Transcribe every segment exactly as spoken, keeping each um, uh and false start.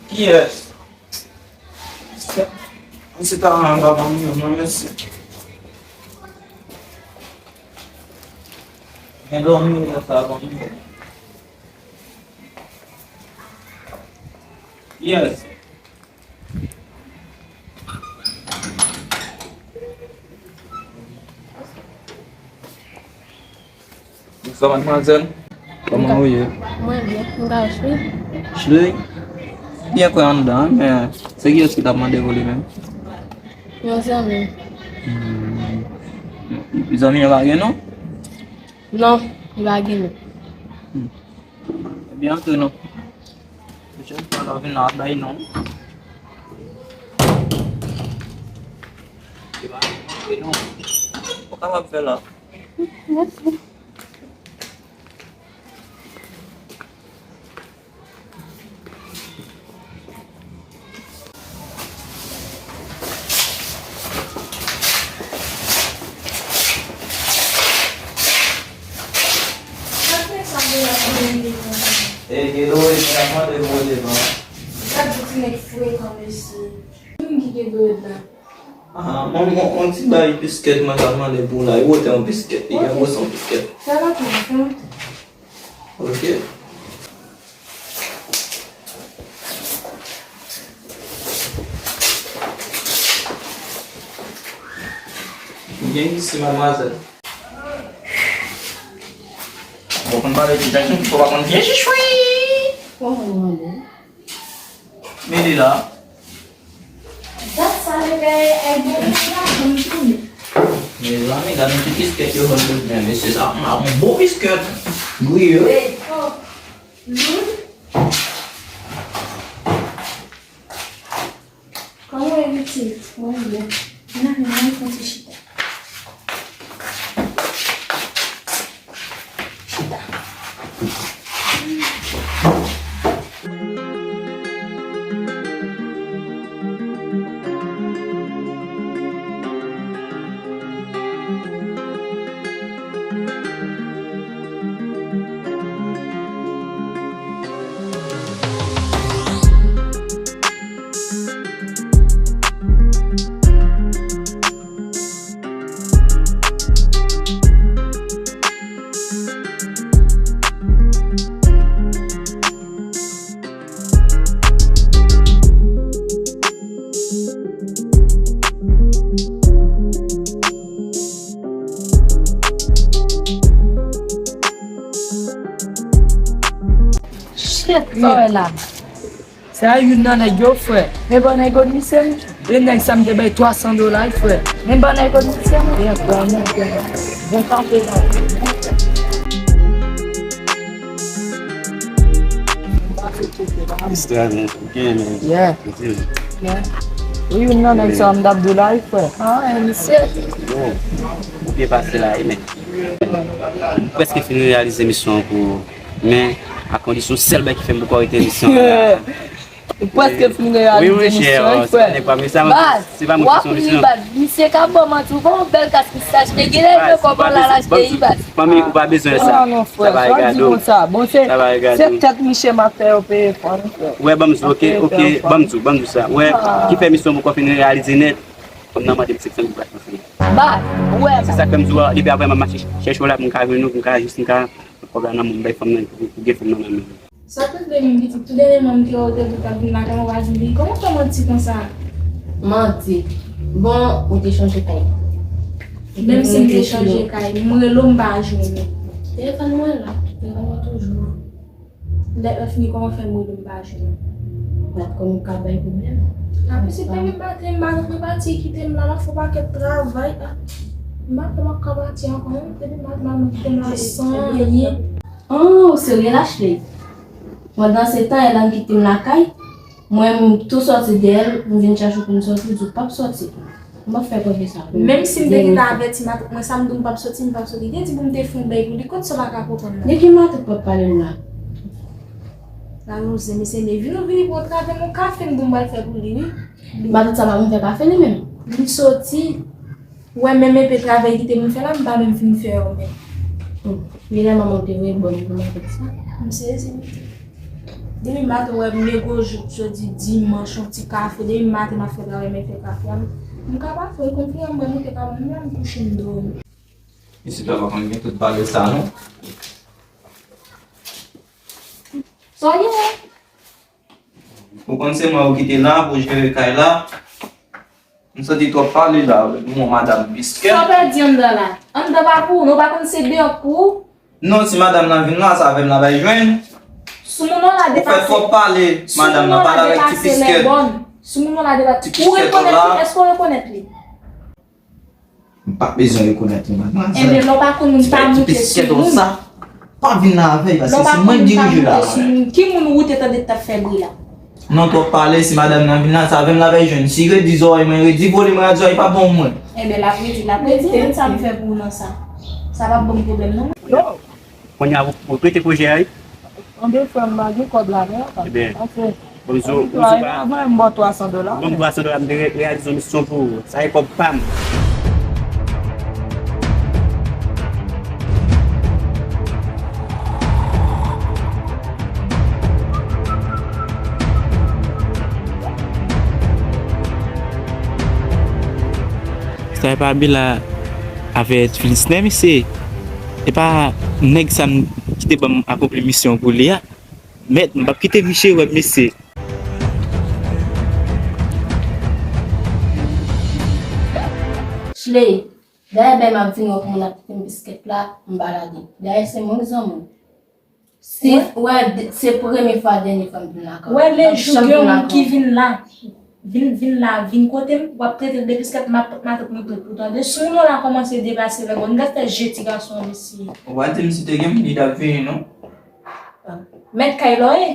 Kiyès? Mwen se ta anba ban m yo, non, mèsi. Gen dòmi lè sa ban m yo. Yes. Bonswa, madmwazèl. Kòman ou ye? Mwen byen, m ka jwe. Cheri, byen kwè anndan, men se kiyès ki t ap mande pou li menm? Yon zanmi. Hmm. Zanmi an pa gen non? Non, li pa gen non. Hmm. Ebyen, antre non. Pwochèn fwa lè w vin la, w ap bay non. Li pa gen non. Ou kapab fè la. Mèsi. Sa fè sa pou la fè mwen vin konsa. E gen dwe mwen ap mande pou manje non. Gad yon ti nèg frekan mesye. Moun ki gen dwèt la. Ah, mwen, mwen, mwen ti bay biskèt mwen ta mande pou la. Yo te yon biskèt, li gen gwo son biskèt. Fè la pou mwen, fè mwen. Ok. Byen isi, madmwazèl. Bon, konn pale ti Jackson, fò pa konn byen chichwi. Bon, bon, bon. Men li la. Dat sa, bebe, ay, bon, bon, bon, bon, bon. Mezanmi, gade yon ti biskèt yo jwenn pou mwen, mesye, sa, sa yon bon biskèt. Wi, wi. Oh, Lou. Kòman w ye, pitit? Mwen byen. Vin avè mwen, fè yon ti chita. Chita. Shit, sa wè la. Se a youn nan nèg yo, frè. Men ban nèg yo misye m. E nèg sa m te bay twa san dola, frè. Men ban nèg yo misye m. Byen, frè, men, frè. Bon kanpe la. Istwa, men, gen, men. Yeah. Yeah. Ou youn nan nèg sa m t ap di la, frè. Ah, e misye. Bon. Ou byen pase la, e, men. M prèske fin reyalize misyon an pou ou, men a kondisyon sèl bagay ki fè m poko rete misyon an la. Ou prèske fin reyalize misyon an, frè. Baz, w ap ri, baz. Misye ka ban manti, ou pa yon bèl kas misye achte, genlè l poko ban l al achte, wi, baz. Fanmi, ou pa bezwen sa. Non, non, frè, sa pa regarde w. Bon, se, se tèt misye m ap fè yo peye fanmi, frè. Wè, ban m di w, ok, ok, ban m di w, ban m di w sa. Wè, ki fè misyon poko fin reyalize nèt. Fanm nan mande m senk san mil goud pou l achte yon seri. Baz, wè. Se sa k fè m di w, depi apre m ap mache chèche w la, pou m ka jwenn ou, pou m ka jis, m ka pran kòb la nan men w, m bay fanm nan, pou, pou gen fanm nan nan men w. Sa k rive menm, pitit? Tou dènyèman, m te wè w te di w t ap vin lakay mwen, w pa vin. Kòman w fè manti konsa? Manti? Bon, ou te chanje kay. Menm si m te chanje kay, m rele w, m pa jwenn ou. Telefòn mwen la, telefòn mwen toujou. Lèt la fini, kòman fè m rele m pa jwenn ou? Bat kò m ka bay pwoblèm. Apre se peye maten, m pa janm pati, kite m la, m ap fè yon pakèt travay. M pa kwè m ap ka pati ankò, non. Depi maten, m kite m la san anyen. Oh, ou serye, Ashley? Pandan se tan, Elan kite m lakay, mwen, m tou sòti dèyè l, m vin chache w pou n sòti, ou di w p ap sòti. M ap fè kote sa pou ou. Menm si m te gentan avèti matant mwen sa, m di w m p ap soti, m p ap soti. Li te di pou m te fè yon bèy pou li, kot sa w pa ka konprann nan? De ki matant w ap pale m la? Lalouze, mesye, men vin ou vini pou yon travè, yon kafe m di w m pral fè pou li, wi. Matant sa pa konn fè kafe li menm? Li soti. Ou wè menm enpe travay ki te vin fè la, m pa menm fin fè yo menm. Hmm. Genlè manman w te voye bòn pou matant sa. M sezi, wi. Depi maten, w wè m nego jou, jodi, dimanch, yon ti kafe. Depi maten, m ap fè travay, m ap fè kafe a. M ka pa fè l konfyans, m wè m moute ka, m menm kouche, m dòmi. Isit la pa konn gen tout bagay sa, non. Sa w ye? Ou konn se mwen ou kite la pou jere kay la. M santi twòp pale la, avèk yon madanm biskèt. Sa w pèdi anndan la? Anndan pa pou ou, non, pa konn se deyò k pou ou. Non, si madanm nan vin la, sa avè m la bay jwenn. Sou moun nan la depase. Ou fè twòp pale, madanm nan, pale avèk ti biskèt. Sou moun nan la depase. Ou rekonèt li? Èske w rekonèt li? M pa bezwen rekonèt li, madmwazèl. Enben, lè w pa konn moun, pa moute sou moun. Pa vin la avè l, paske se mwen k dirije la. Ki moun ou te tande k t ap fè bri la? Non, twòp pale, si madanm nan vin la, sa avè m l ap jwenn. Si redi zòrèy mwen, redi volim radyo a, e pa bon mwen. Enben, l ap redi, l ap redi, men sa m fè pou ou nan sa. Sa p ap ban m pwoblèm, non. Yo! Kounye a, ou, ou prete pwojè a, wi? Anben, frè m, m pa gen kòb la, non, papa. Ebyen, anfen, bonjou, bonjou, pa. Anvan m ba w twa san dola. Ban m twa san dola, m te re-, reyalize yon misyon pou ou. Sa e kòb pa m. Sa e pa Bila avè Filistè, mesye. E pa nèg sa m ki te ban m akonpli misyon pou li a. Mèt, m p ap kite misye wè m, mesye. Sley, dayè bèl m ap vin wè pou moun ap kite m biskèt la, m pa lage. Dayè se mwen ki zanmi w. Si, wè, se premye fwa, dènye fwa m vin lakay ou. Wè, lejou gen yon moun ki vin la, vin, vin la, vin kote m, w ap trete l de biskèt, m ap, m ap montre pou tande. Si moun nan la kòmanse depase lè bon, m gad fè je ti gason an, mesye. Ou pa di m si te gen moun ki t ap vini, non. Mèt kay la w ye.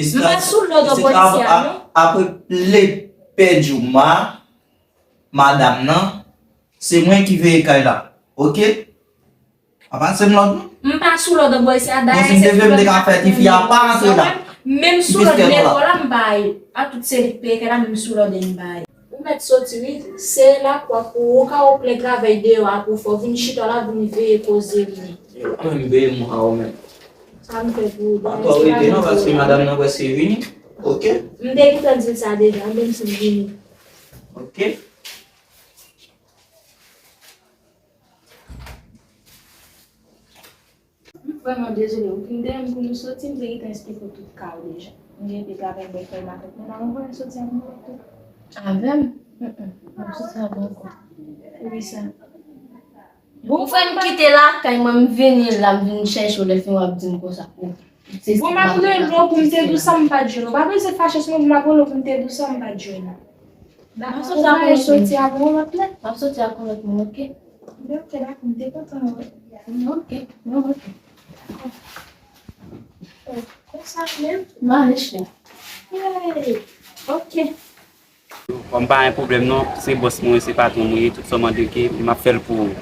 M pa sou lòd polisye a, non. Apre plen pèdi w, ma, madanm nan, se mwen ki veye kay la, oke? Pa pase m lòd, non. M pa sou lòd polisye a, dayè se ti lòd m te ka fè tifi a pa antre la. Menm sou lòd lekòl la, m pa ye. A tout se li k peye kay la, menm sou lòd li m pa ye. Ou mèt soti, wi. Se lakwa pou ou ka wè w plen travèl deyò a pou fè w vin chita la, vin veye koze li. Yo, mwen m veye mwen a ou menm. Sa m fè pou ou? Pa twò rete non, paske madanm nan prèske vini. Oke? M te gentan di l sa deja, menm si l vini. Oke? M vrèman dezole, ou fin dèyè m pou nou soti, m te gentan esplike w tout ka w deja. M gen de travay m pral fè maten, men nan mwen soti ak mwen tou. Avè m? Mm, mm. M soti avè w ankò. Poukisa? Ou fè m kite lakay mwen, m vini la, m vin chèche w, lè fini w ap di m konsa. Bon, m ap rele w pou m te di w sa m pa t jwenn ou. Pa bezwen fache sou mwen pou m ap rele w pou m te di w sa m pa t jwenn ou. Dakò, m ap soti ak yon lòt moun. M ap soti ak yon lòt moun, oke? Oke, dakò, m te kontan wè. Oke, bon, oke. Dakò. Konsa menm? M ale, chè. Hey, oke. Kòm pa gen pwoblèm non, se bòs mwen, se patwon mwen ye, tout sa w mande ke m ap fè l pou ou.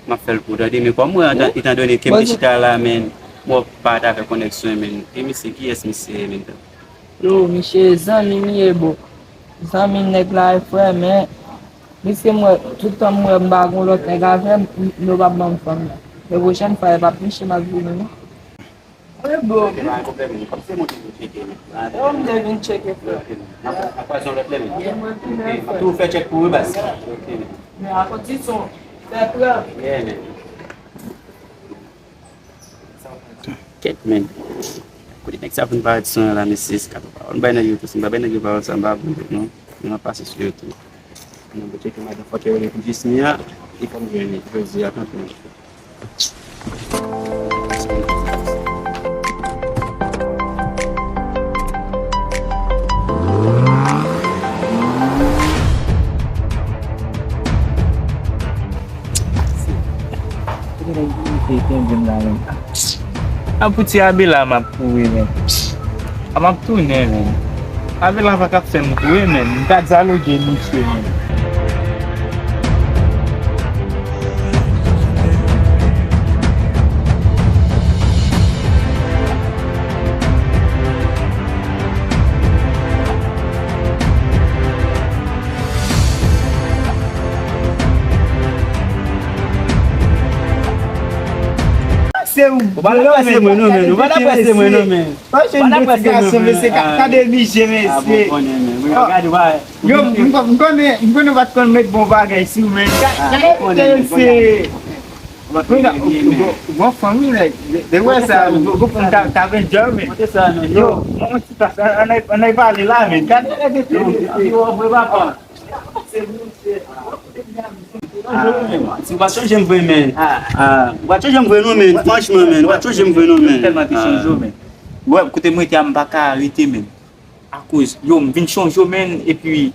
M ap fè l pou ou, tande, men kòm mwen, etan, etandone ke m te chita la, men, mwen pa t avè koneksyon, men, e misye, kiyès misye ye, men, tande? Yo, misye zanmi m ye, bro. Zanmi nèg la e frè, men, misye m wè, tout tan m wè m pa gon lòt nèg avè m, m, yo p ap ban m fanm nan. Men pwochèn fwa, e p ap misye m ap vini, non. Wi, bro. Ok, pa gen pwoblèm, men kòm se mwen ki vin tcheke, men. Yo, m te vin tcheke, frè. Ok, men. N ap, n ap kwaze yon lòt lè, men. Gen mwen tounen, frè. M ap tou fè tchèk pou ou, baz. Ok, men. Men a kondisyon, fè prèv. Yeah, men. Kèt, men. Kote nèg sa vin parèt sou la, mesye, se kato pawòl. M bay nèg yo tou, si m pa bay nèg yo pawòl sa, m pa bon, non. Mwen ap pase sou yo tou. Mwen ap tcheke madan fòk yo rele pou Jismi a, e fò m jwenn li jodi a, tanpri. Kote nèg yo te kenbe m la menm? A pou ti Abela m ap kouri menm. A m ap tounen menm. Abela pa ka fè m kouri menm. M ka dyaloge misye menm. Se Ou pa nan prese mwen non, men. Ou pa nan prese mwen non, men. Ou pa jwenn bon ti gason, mesye, gade mije, mesye. Yo, m konnen, m konnen, m konnen w pa t konn met bon bagay sou, men. Gade, mesye. Bon fanmi, men. De wè sa, bon fanmi, ta ven djòl, men. Yo, yon ti plas, ann al pale la, men. Gade, gade, yo, vre papa. Ah, si w pa chanje m vre, men. Ah, ou pa chanje m vre, non, men. Franchman, men. Ou pa chanje m vre, non, men. Tèlman te chanje w, men. Wè, kote mwen te a, m pa ka rete, men. Akoz, yo, m vin chanje w, men. Epi,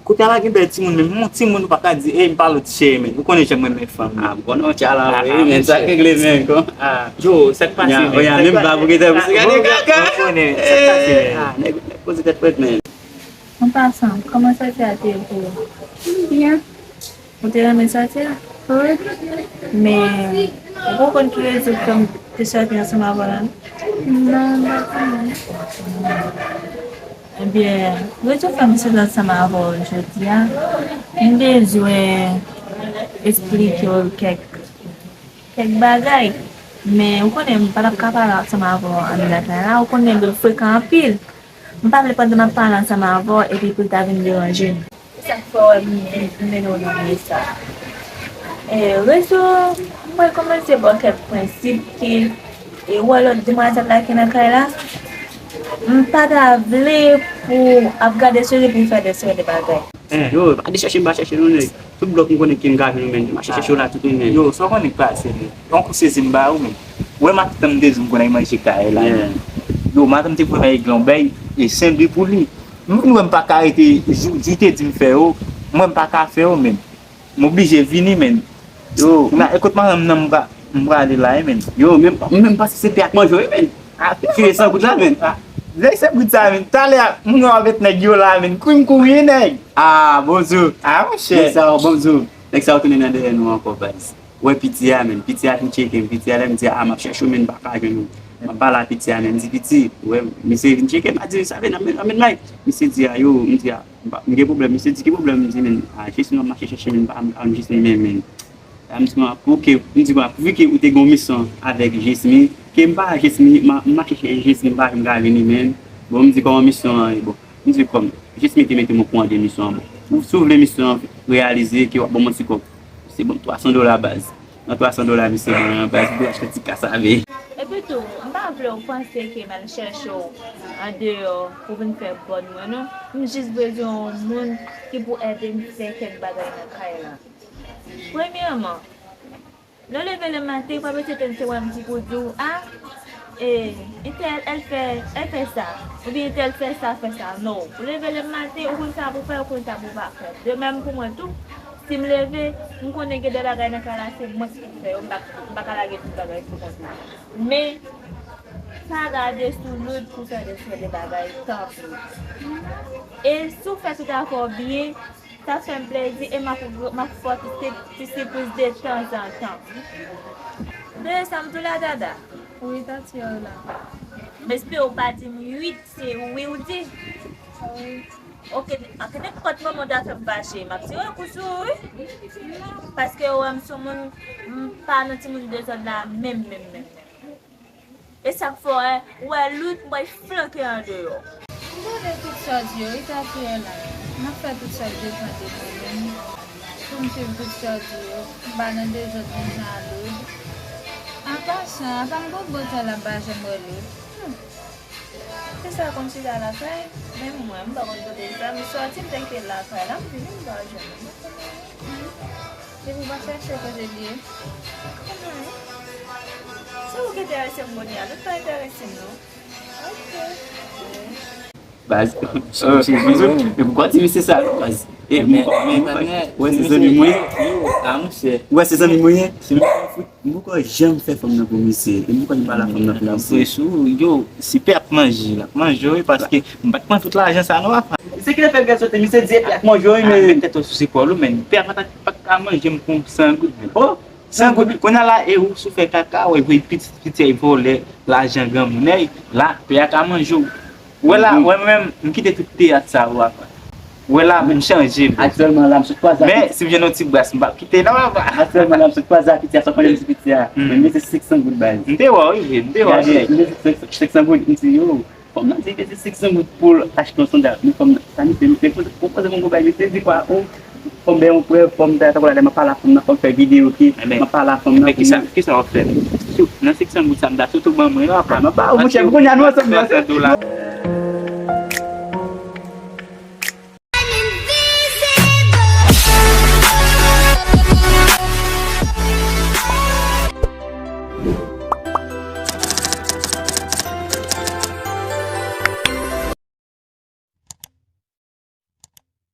kote a la gen bèl timoun, men. Yon timoun ou pa ka di, ey, m pa lòt chè, men. Ou konnen jan mwen renmen fanm. Ah, bon, non, tcha la, wi, men. Sa k regle, men, kon. Ah, yo, sa k pase, men? Oya, menm ba pou gen tèt pou se gade kaka. Ou konnen, sa k pase, men? Ah, nèg, nèg poze tèt frèt, men. An pasan, kòman sòti a te ye pou ou? Byen. Ou te renmen sòti a? Wi. Men, ou poko konn ki rezon k fè m te sòti ansanm avè w la, non? Non, m pa konnen. Ebyen, rezon k fè m sòti ansanm avè w jodi a, m bezwen esplike w kèk kèk bagay. Men, ou konnen, m pa t ap ka pale ansanm avè w anndan lakay la. Ou konnen, nou frekan anpil. M pa vle pandan m ap pale ansanm avè w, epi pou l ta vin deranje m. Se sa k fè w wè m, m, m mennen w nan mwen sa. E, rezon, mwen kòmanse ba w kèk prensip ki, e, ou wè lòt demwazèl la ki nan kay la, m pa ta vle pou ap gade sou li pou l fè de seri de bagay. Yo, pa de chèche m pa chèche non, nèg. Tout blòk m konnen ke m ka jwenn, men. M a chèche chèche w la tout, men. Yo, sa w konnen k pase, men. Yon kou sezi m ba ou, men. Wè matant m te di m konnen manje kay la, men. Yo, matant m te voye m al regle yon bay, e senbli pou li. M vin wè m pa ka rete, jou, jou te di m fè yo, m wè m pa ka fè yo, men. M oblije vini, men. Yo, kounye a, e kot madanm nan m pra-, m prale la, wi, men. Yo, menm, menm panse se te ak manje, wi, men. Ah, tire san goud la, men. Ah, lè se goud sa, men. Talè, moun yo avèk nèg yo la, men. Kouri m kouri, nèg. Ah, bonjou. Ah, monchè. Nèg sa yo, bonjou. Nèg sa yo tounen nan dèyè nou ankò, baz. Wè piti a, men. Piti a vin tcheke m. Piti a, lè m di, ah, m ap chèche w, men, m pa ka jwenn ou. M ap pale a piti a, men. M di, piti, wè, misye vin tcheke m, a di, sa vle, anmenn, anmenn may. Misye di, ah, yo, m di, ah, M pa, m gen pwoblèm, misye di, ki pwoblèm? M di, men, a, Jesmy, m ap mache chèche, men, m pa, m pa jwenn Jesmy, men, men. A, m di, bon, ok, m di, bon, pouvi ke ou te gen yon misyon avèk Jesmy, ke m pa Jesmy, m a, m mache chèche Jesmy, m pa janm ka vini, men. Bon, m di, kòman misyon an ye? Bon, m di, kòm Jesmy te mete m okouran de misyon an, bon. Ou, si w vle misyon an reyalize, ke w ap ban m yon ti kòb. Se bon, twa san dola baz. Nan twa san dola misye ban mwen an, baz, m te achte ti kasave. Epi tou, m pa vle w panse ke m al chèche w andeyò pou vin fè bòn mwen, non. M jis bezwen yon moun ki pou ede m fè kèk bagay nan kay la. Premyèman, lè w leve le maten, ou pa bezwen tann se wè m ki pou di w, a, e, entèl, èl fè, èl fè sa, oubyen entèl fè sa, fè sa. Non. Ou leve le maten, ou konn sa pou fè, ou konn sa pou pa fè. De menm pou mwen tou, si m leve, m konnen gen de bagay nan kay la, se mwen ki pou fè yo, m pa, m pa ka lage tout bagay sou kont ou. Men, pa gade sou Loud pou fè de seri de bagay, tanpri. E si w fè tout afè w byen, sa fè m plezi e m ap, m ap fè w ti, ti sipris de tanzantan. Dayè sa m tou la, Dada. Wi, tanti, w la. M espere w pa di m wi, se wi w di. Wi. Ok, ok, nenpòt moman w ta fè m fache, m ap tire kou sou ou, wi. Paske w wè m sou moun, m pa nan timoun dezòd la, menm, menm, menm, menm. E sa k fè w wè, w wè Loud, m pral flanke andeyò. M konnen tout sa w di yo, wi, tanti, w la. M ap fè tout sa k depann de mwen menm. Pou m swiv tout sa w di yo, m pa nan dezòd menm jan a Loud. An pasan, apa m gon bon tan la m pa janm wè Loud? Hmm. Kisa konn chita lakay? Menm mwen, m pa konn kote l sa. M sòti, m te kite l lakay la, m vini, m pa jwenn li. Hmm. Depi w pa chèche kote l ye. Anmwey. Se ou ki enterese m kounye a, Loud pa enterese m non. Ok. Baz, e poukwa ti mesye sa, baz? E men, men, men, wè se zanmi mwen. A, monchè. Wè se zanmi mwen. Se mesye fout. M poko janm fè fanm nan pou misye. E m poko janm pale a fanm nan pou misye. Yo, si pè ap manje, l ap manje, wi, paske m pa t pran tout lajan sa, non, papa. Se ki lè fè l byen soti, misye di epi ap manje, wi, men. Met tèt ou sou zepòl ou, men. Pè a pa t, pa t ka manje m pou san goud, men. Oh! San goud. Kounye a la, e ou sou fè kaka, wè, voye pitit, pitit, vòlè, lajan granmoun, èy, la, pè a ka manje w. Wè la, wè menm, m kite tout teyat sa, ou apa. Wè la vin chanje, bro. Aktyèlman la, m sot kwaze ak Men, si m jwenn yon ti bras, m p ap kite, non, papa. Aktyèlman la, m sot kwaze ak piti a, sa konnen li se piti a. Men m mete senk san goud bay li. M te wè w, wi, m te wè w. Gade, m mete senk san goud, m di, yo, fanm nan di, mete senk san goud pou l achte yon sandal. Men fanm nan, sa misye, misye, poze, poze yon gwo bay, misye di kwa, o, fanm ben yon prèv, fanm ta, ta, ta, m ap pale ak fanm nan, fanm fè videyo, ki, m ap pale ak fanm nan. Men kisa, kisa w ap fè? Nan senk san goud sa, m ta tou ban mwen, papa. M ap ba ou, monchè, kounye a nou ansanm, Senk san dola.